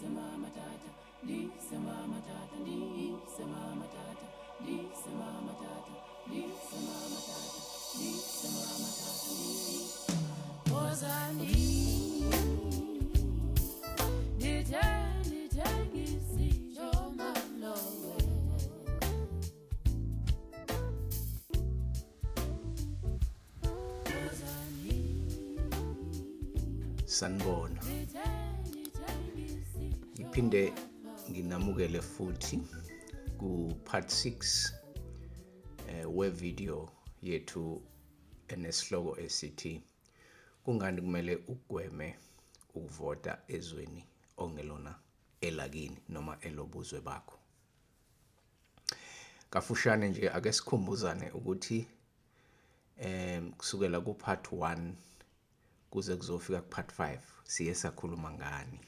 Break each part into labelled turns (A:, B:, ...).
A: Ndise mama tata, ndise mama tata, ndise mama tata, ndise mama tata, ndise mama tata, ndise mama tata, ndise. Wozani, ndithe ndithengisi njomalowe.
B: Sanibona. Ngiphinde nginamukele futhi ku part 6 we video yethu enesihloko esithi kungani kumele ugweme ukuvota ezweni ongelona elakini noma elobuzwe bakho. Kafushane nje ake sikhumbuzane ukuthi kusukela ku part 1 kuze kuzofika ku part 5 siye sakhuluma ngani.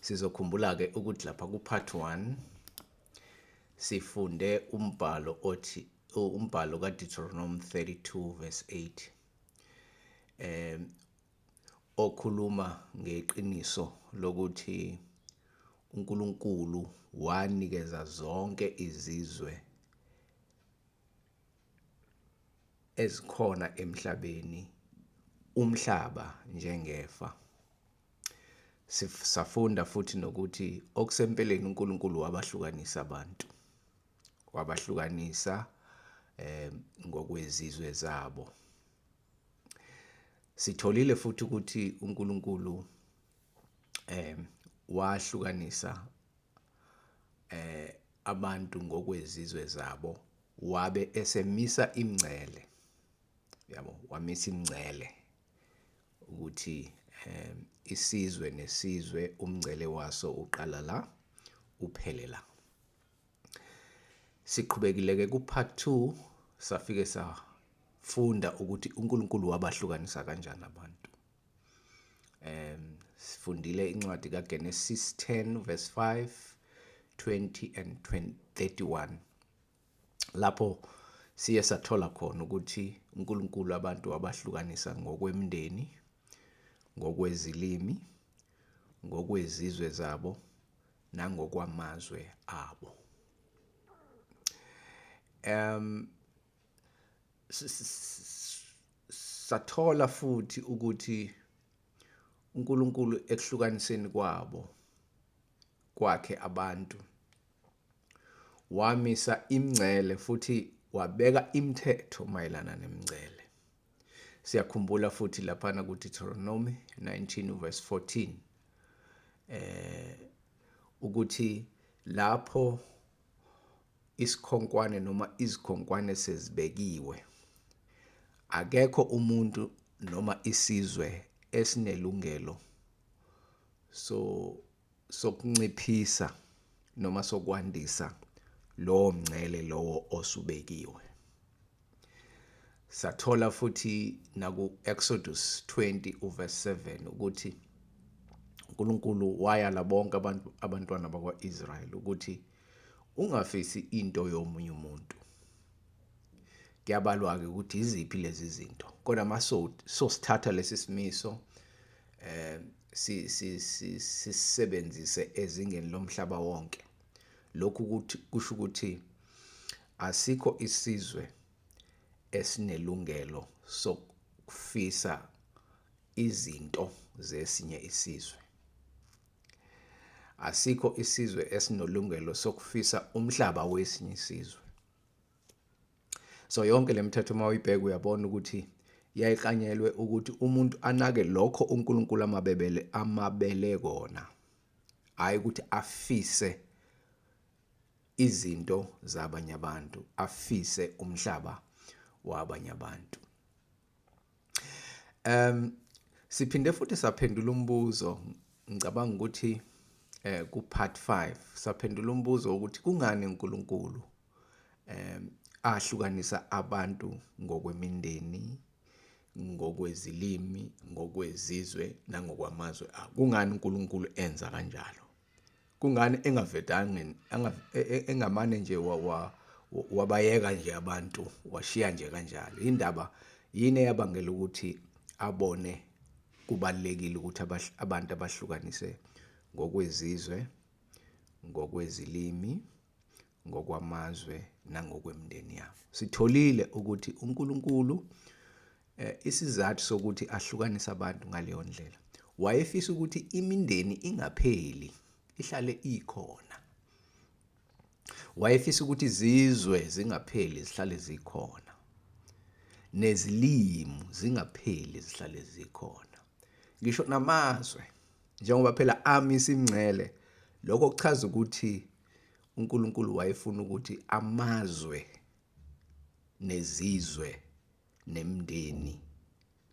B: Sizokhumbula ke ukuthi lapha ku part 1 sifunde umbhalo othi umbhalo ka Deuteronomy 32 verse 8 okhuluma ngeqiniso lokuthi uNkulunkulu wanikeza zonke izizwe ezikhona emhlabeni umhlaba njengefa. Safunda futhi nokuthi okusempeleni uNkulunkulu wabahlukanisa abantu, wabahlukanisa ngokwezizwe zabo. Sitholile futhi ukuthi uNkulunkulu wahlukanisa abantu ngokwezizwe zabo, wabe esemisa imingcele, yabo, wamisa imingcele ukuthi isizwe nesizwe umngcele waso uqala la uphele la. Siqhubekile ke ku part 2 safike safunda ukuthi uNkulunkulu wabahlukanisa kanjani abantu. Sifundile incwadi kaGenesis 10 verse 5, 20 and 31, lapho siye sathola khona ukuthi uNkulunkulu abantu wabahlukanisa ngokwemindeni, ngokwezilimi, ngokwezizwe zabo nangokwamazwe abo. Sathola futhi ukuthi uNkulunkulu ekuhlukaniseni kwabo kwakhe abantu wamisa imingcele futhi wabeka imithetho mayelana nemingcele. Siyakhumbula futhi laphana ku Deuteronomy 19 verse 14 ukuthi lapho isikhonkwane noma izikhonkwane sezibekiwe, akekho umuntu noma isizwe esinelungelo sokunciphisa noma sokwandisa lowo mngcele lowo osubekiwe. Sathola futhi naku Exodus 20 uverse 7 ukuthi uNkulunkulu wayala bonke abantu abantwana bakwaIsrael ukuthi ungafisi into yomunye umuntu. Kuyabalwa ke ukuthi iziphi lezi zinto, kodwa maso sosithatha lesi simiso si si sisebenzise ezingeni lomhlaba wonke. Lokhu ukuthi kusho ukuthi asikho isizwe esinelungelo sokufisa izinto zesinye isizwe. Asikho isizwe esinolungelo sokufisa umhlaba wesinye isizwe. So yonke lemithetho uma uyibheka uyabona ukuthi yayiklanyelwe ukuthi umuntu anake lokho uNkulunkulu amabebele amabele kona, hayi ukuthi afise izinto zabanye abantu, afise umhlaba wabanye abantu. Siphinde futhi saphendula umbuzo, ngicabanga ukuthi ku part 5 saphendula umbuzo ukuthi kungani uNkulunkulu ahlukanisa abantu ngokwemindeni, ngokwezilimi, ngokwezizwe nangokwamazwe abo. Kungani uNkulunkulu enza kanjalo? Kungani engavedanga engamane nje wabayeka nje abantu, washiya nje kanjalo? Indaba yini eyabangela ukuthi abone kubalulekile ukuthi abantu abahlukanise Ngokwezizwe, ngokwezilimi, ngokwamazwe nangokwemindeni yabo. Sitholile ukuthi uNkulunkulu isizathu sokuthi ahlukanise abantu ngaleyo ndlela wayefisa ukuthi imindeni ingapheli, ihlale ikhona. Wayefisa ukuthi izizwe zingapheli, zihlale zikhona. Nezilimi zingapheli, zihlale zikhona. Ngisho namazwe, njengoba phela amisa imingcele, lokho kuchaza ukuthi uNkulunkulu wayefuna ukuthi amazwe nezizwe nemindeni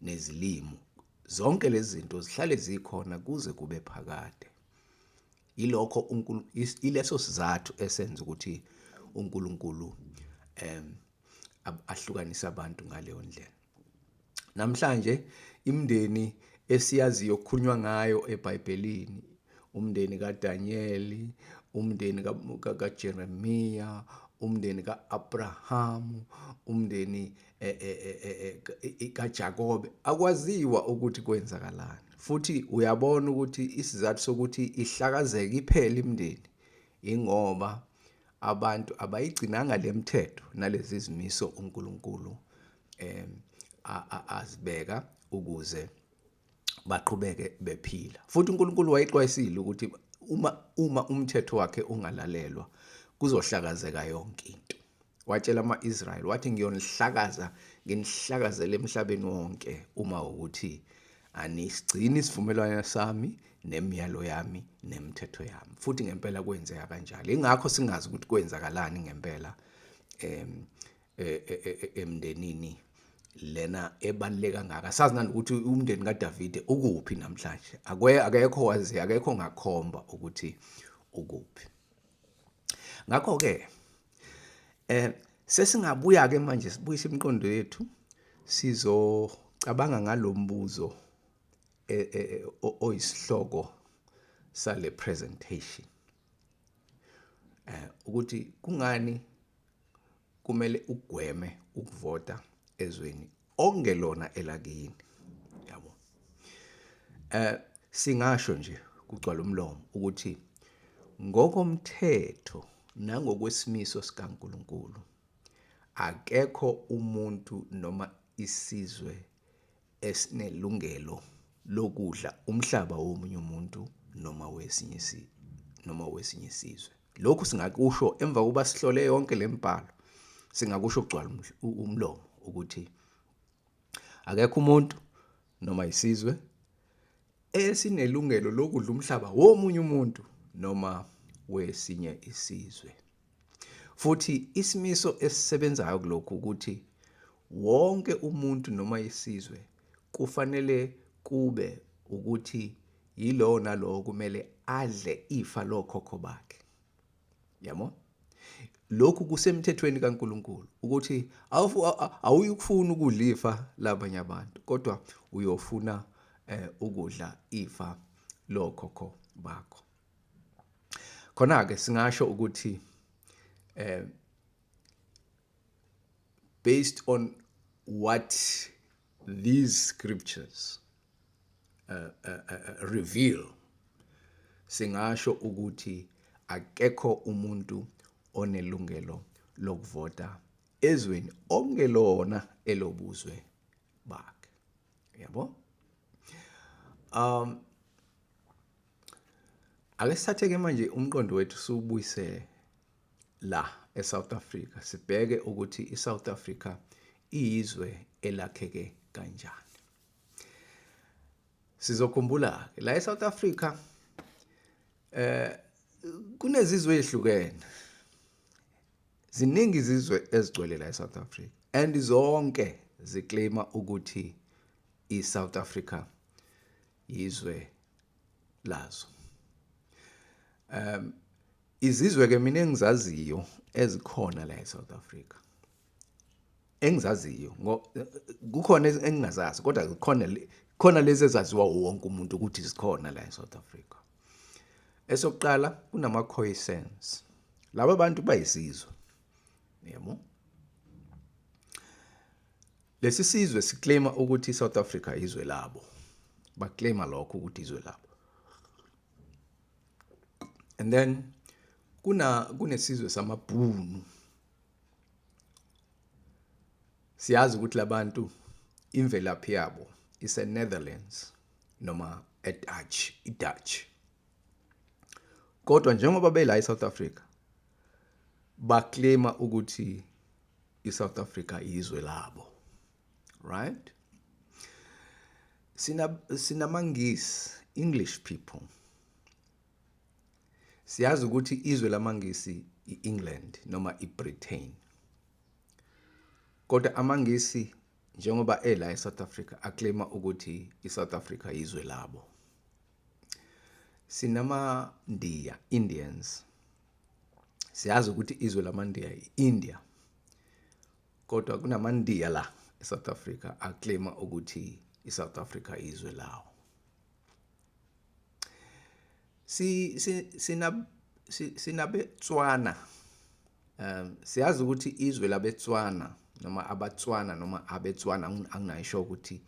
B: nezilimi zonke lezi zinto zihlale zikhona kuze kube phakade. Yilokho ileso sizathu esenza ukuthi uNkulunkulu ahlukanise abantu ngaleyo ndlela. Namhlanje imindeni esiyaziyo okukhulunywa ngayo eBhayibhelini, umndeni kaDaniyeli, umndeni kaJeremiya, umndeni ka-Abrahamu, umndeni kaJakobe, akwaziwa ukuthi kwenzakalani. Futhi uyabona ukuthi isizathu sokuthi ihlakazeke iphele imindeni ingoba abantu abayigcinanga le mithetho nalezi zimiso uNkulunkulu azibeka ukuze baqhubeke bephila. Futhi uNkulunkulu wayexwayisile ukuthi uma umthetho wakhe ungalalelwa kuzohlakazeka yonke into. Watshela ama-Israyeli wathi, ngiyonihlakaza nginihlakazele emhlabeni wonke uma ukuthi anisigcini isivumelwano sami nemiyalo yami nemithetho yami. Futhi ngempela kwenzeka kanjalo. Ingakho singazi ukuthi kwenzakalani ngempela emndenini lena ebaluleka kangaka. Sazi nanokuthi umndeni kaDavide ukuphi namhlanje. Akekho wazi, akekho ongakhomba ukuthi ukuphi. Ngakho-ke sesingabuya-ke manje sibuyise imiqondo yethu, sizocabanga ngalo mbuzo oyisihloko sale presentation. Ukuthi kungani kumele ugweme ukuvota ezweni okungelona elakini, yabo. Singasho nje kugcwala umlomo ukuthi ngokomthetho nangokwesimiso sikaNkulunkulu akekho umuntu noma isizwe esinelungelo lokudla umhlaba womunye umuntu noma wesinye noma wesinye isizwe. Lokhu singakusho emva kokuba sihlole yonke le mibhalo, singakusho kugcwala umlomo ukuthi akekho umuntu noma isizwe esinelungelo lokudla umhlaba womunye umuntu noma wesinye isizwe. Futhi isimiso esisebenzayo kulokhu ukuthi wonke umuntu noma isizwe kufanele kube ukuthi yilowo nalowo kumele adle ifa lokhokho bakhe. Yabo? Lokhu kusemthethweni kaNkulunkulu ukuthi awuyukufuna ukudla ifa labanye abantu, kodwa uyofuna ukudla ifa lokhokho bakho. Khona-ke singasho ukuthi based on what these scriptures reveal, singasho ukuthi akekho umuntu onelungelo lokuvota ezweni okungelona elobuzwe bakhe. Yabo? Ake sithathe-ke manje umqondo wethu siwubuyise la eSouth Africa, sibheke ukuthi iSouth Africa iyizwe elakheke kanjani. Sizokhumbula-ke la eSouth Africa kunezizwe ezihlukene. Ziningi izizwe ezigcwele la eSouth Africa and zonke ziclaima ukuthi iSouth Africa yizwe lazo. Izizwe ke mina engizaziyo ezikhona la eSouth Africa, engizaziyo kukhona engingazazi, kodwa khona lezi ezaziwa wonke umuntu ukuthi zikhona la eSouth Africa. Esokuqala kunama Khoisans. Laba bantu bayisizwe. Yebo. Lesi sizwe siclaima ukuthi iSouth Africa izwe labo. Baclaima lokho ukuthi izwe labo. And then kuna kunesizwe samaBhunu. Siyazi ukuthi labantu imvelaphi yabo ise Netherlands noma eDutch, iDutch. Kodwa njengoba bela eSouth Africa baclaima ukuthi iSouth Africa izwe labo. Right? Sina sinamaNgisi, English people. Siyazi ukuthi izwe lamaNgisi iEngland noma iBritain. Kodwa amaNgisi njengoba ela eSouth Africa aclaima ukuthi iSouth Africa izwe labo. SinamaNdiya, Indians. Siyazi ukuthi izwe lamaNdiya iIndia. Kodwa kunamaNdiya la eSouth Africa aclaima ukuthi iSouth Africa izwe lawo. Si sina sinabetswana siyazi ukuthi izwe labetswana noma abatswana noma abetswana anginayisho ukuthi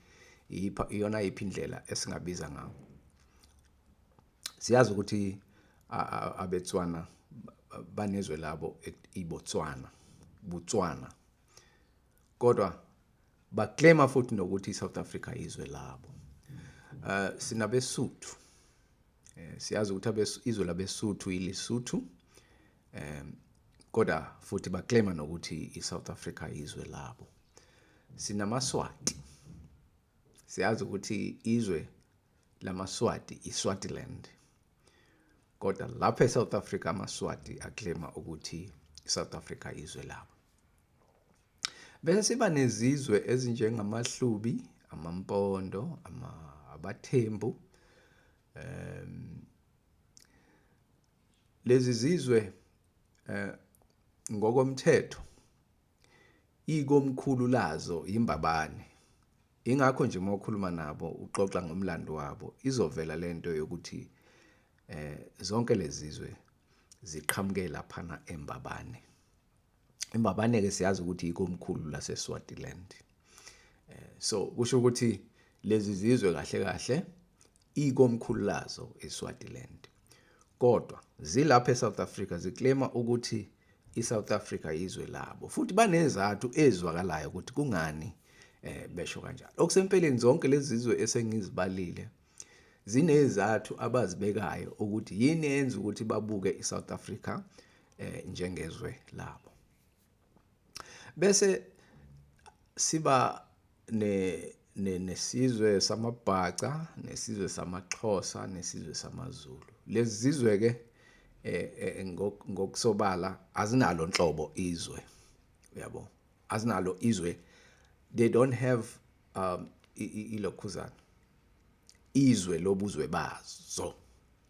B: iyona yiphi indlela esingabiza ngayo. Siyazi ukuthi abetswana banezwe labo iBotswana, Botswana. Kodwa baclaima futhi nokuthi iSouth Africa izwe labo. Sinabesuthu. Siyazi ukuthi izwe labesuthu iLesotho. Kodwa futhi baclaima nokuthi iSouth Africa izwe labo. SinamaSwati. Siyazi ukuthi izwe lamaSwati iSwatiland. Kodwa lapha eSouth Africa amaSwati aclaima ukuthi iSouth Africa izwe labo. Bese siba nezizwe ezinjengamahlubi, amampondo, abathembu. Lezi zizwe ngokomthetho ikomkhulu lazo iMbabane. Ingakho nje uma ukhuluma nabo uxoxa ngomlando wabo izovela lento yokuthi zonke lezi zizwe ziqhamuke laphana eMbabane. IMbabane ke siyazi ukuthi ikomkhulu laseSwatiland. So kusho ukuthi lezi zizwe kahle kahle ikomkhulu lazo eSwatiland. Kodwa zilapha eSouth Africa ziclaima ukuthi iSouth Africa izwe labo. Futhi banezathu ezwakalayo ukuthi kungani besho kanjalo. Okusempeleni zonke lezi zizwe esengizibalile zinezathu abazibekayo ukuthi yini eyenza ukuthi babuke iSouth Africa njengezwe labo. Bese siba nesizwe samaBhaca, nesizwe samaXhosa, nesizwe samaZulu. Lezi zizwe ke ngokusobala azinalo nhlobo izwe. Uyabo? Azinalo izwe. They don't have ilokhuzana. Izwe lobuzwe bazo.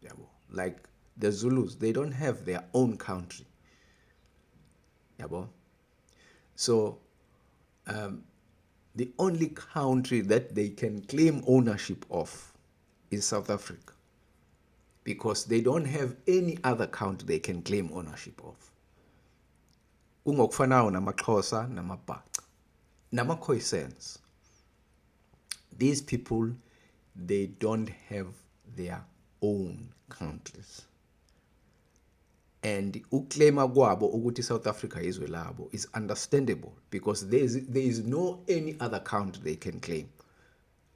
B: Yabo? Like the Zulus, they don't have their own country. Yabo? So the only country that they can claim ownership of is South Africa, because they don't have any other country they can claim ownership of. Kungokufanayo namaXhosa namaBhaca namaKhoisans. These people, they don't have their own countries. And uclaima kwabo ukuthi South Africa izwe labo is understandable, because there is no any other country they can claim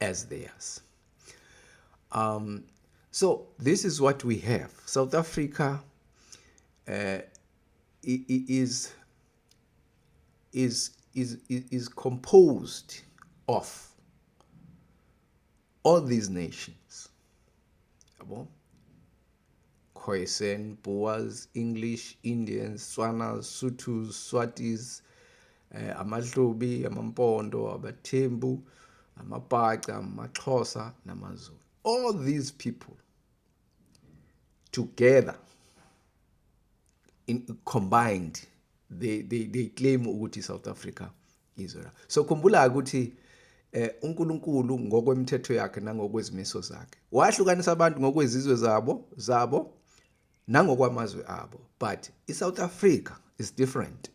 B: as theirs. So this is what we have. South Africa is composed of all these nations. Yabo? Khoisan, Boers, English, Indians, Tswanas, Sothos, Swatis, amaHlubi, amaMpondo, abaThembu, amaBhaca, amaXhosa namaZulu. All these people together in combined they claim ukuthi South Africa izwe. So khumbula ukuthi uNkulunkulu ngokwemithetho yakhe nangokwezimiso zakhe wahlukanisa abantu ngokwezizwe zabo nangokwamazwe abo, but iSouth Africa is different.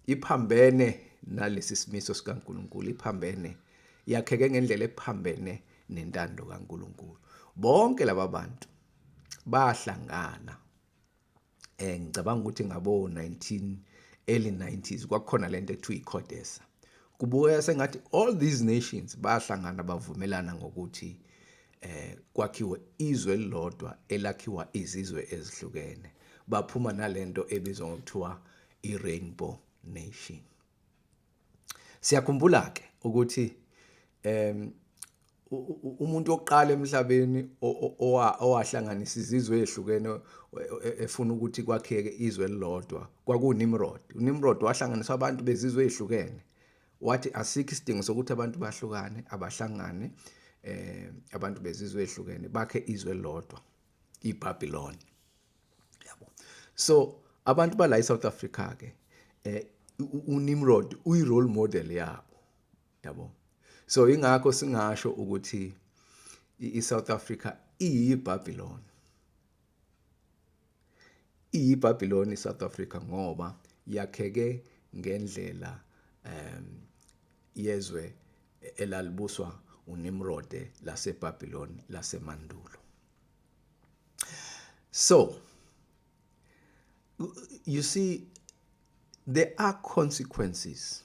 B: Iphambene nalesi simiso sikaNkulunkulu, iphambene, yakheke ngendlela ephambene nentando kaNkulunkulu. Bonke laba bantu bahlangana. Ngicabanga ukuthi ngabo 19 early 90s kwakukhona lento ekuthiwa iCODESA. Kubukeka sengathi all these nations bahlangana bavumelana ngokuthi kwakhiwe izwe elilodwa elakhiwa izizwe ezihlukene. Baphuma nalento ebizwa ngokuthiwa i-Rainbow Nation. Siyakhumbula ke ukuthi umuntu wokuqala emhlabeni owahlanganisa izizwe ezihlukene efuna ukuthi kwakheke izwe elilodwa kwakuNimrod. UNimrod wahlanganisa abantu bezizwe ezihlukene. Wathi asikho isidingo sokuthi abantu bahlukane, abahlangane abantu bezizwe ezihlukene bakhe izwe elilodwa, iBabylon. Yabo. So abantu bala eSouth Africa ke uNimrod uyi role model yabo. Yabo. So ingakho singasho ukuthi iSouth Africa iyiBabylon. IyiBabylon iSouth Africa ngoba yakheke ngendlela yezwe elalibuswa uNimrod laseBabylon lasemandulo. So you see, there are consequences.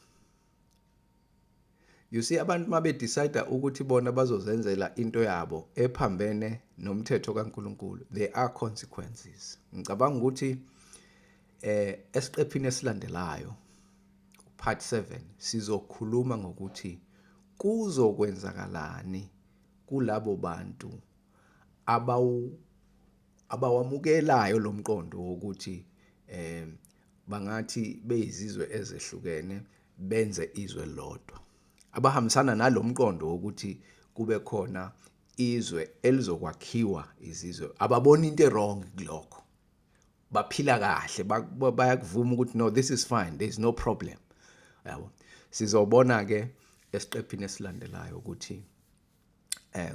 B: You see, abantu mabe decide ukuthi bona bazozenzela into yabo ephambene nomthetho kaNkuluNkulu, there are consequences. Ngicabanga ukuthi esiqephini esilandelayo part 7 sizokhuluma ngokuthi kuzokwenzakalani kulabo bantu abawamukelayo lo mqondo wokuthi bangathi beyizizwe ezehlukene benze izwe lodwa, abahambisana nalomqondo wokuthi kube khona izwe elizokwakhiwa izizwe, ababona into ewrong kulokho, baphila kahle, bayakuvuma ukuthi no, this is fine, there is no problem. Yabo, sizobona ke esiqephini esilandelayo ukuthi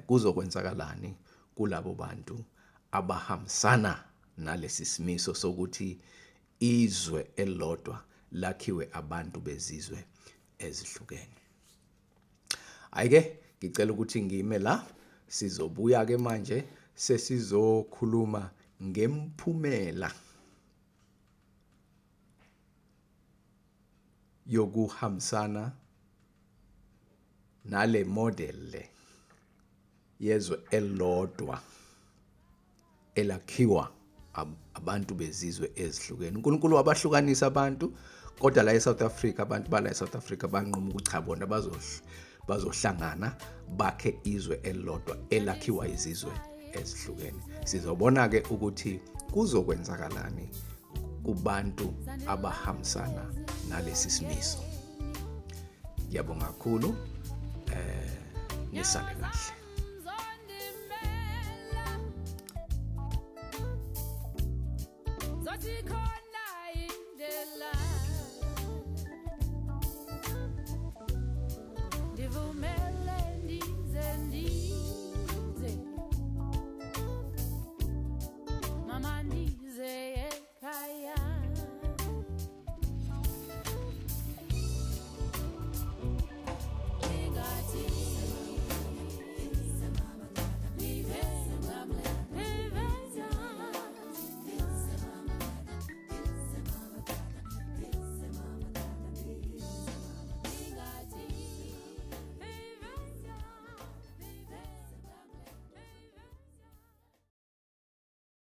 B: kuzokwenzakalani kulabo bantu abahambisana nalesi simiso sokuthi izwe elilodwa lakhiwe abantu bezizwe ezihlukene. Ayike, ngicela ukuthi ngime la, sizobuya ke manje sesizokhuluma ngemphumela yokuhambisana nale model le yezwe elilodwa elakhiwa abantu bezizwe ezihlukene. uNkulunkulu wabahlukanisa abantu, kodwa la eSouth Africa abantu bala eSouth Africa banquma ukuthi cha, bona bazohlangana bakhe izwe elilodwa elakhiwa izizwe ezihlukene. Sizobona ke ukuthi kuzokwenzakalani kubantu abahambisana nalesi simiso. Ngiyabonga kakhulu, nisale kahle.
A: Zothi khona.